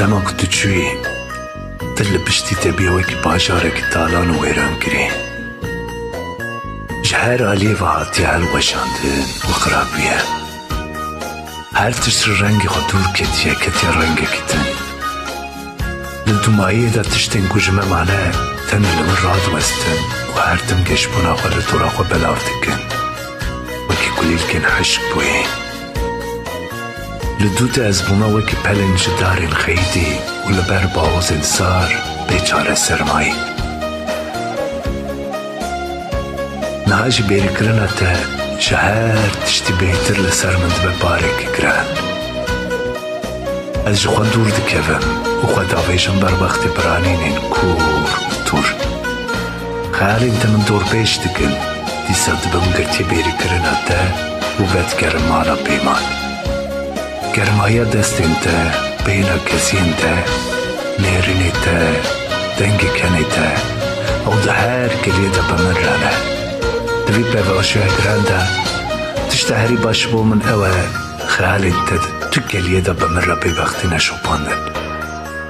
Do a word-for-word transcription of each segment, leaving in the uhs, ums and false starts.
Dema ku tu çûyî, tu li piştî te bûye wekî bajarekî talan û wêrankirî. Ji her aliyê ve hatiye hilweşandin û xirabiye. Her tişt ji rengê xwe dûr ketiye, ketiye rengekî din. Li dûmayiyê de tiştên ku ji me mane tenê li min radiwestin û her tim geşbûna xwe li dora xwe belav dikin. Wekî kulîlkên hişk bûyî. Li dû de ez bûme wekî pelên ji darên xeydî û li ber bawozên sar bê çareser mayî. Niha jî bêrîkirina te ji her tiştî bêhtir li ser min dibe barekî giran. Ez ji xwe dûr dikevim û xwe davêjim ber bextê biranînên kûr û tûr. Xeyalên te min dorpêç dikin, dîsa dibim girtiyê bêrîkirina te û vedigerim mala pêman. Germahiya destên te, bêhna keziyên te, nêrînê te, dengê kenê te, ew di her keliyê de bi min re ne. Di vî pevçûya giran de, tişta herî baş bo min ew e, xeyalên te di tu keliyê de bi min re bêbextî neşopandin.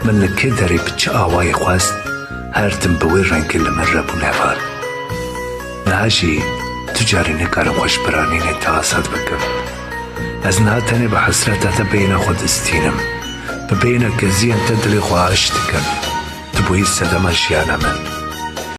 Min li kê derê bi çi awayî xwest, her tim bi wê rengî li min re bûne heval. Niha jî tu carî nikarim xwe ji biranînên te azad bikim. Ez niha tenê bi hesreta te bêhna xwe distînim. Bi bêhna keziyên te dilê xwe aş dikim. Tu bûyî sedema jiyana min.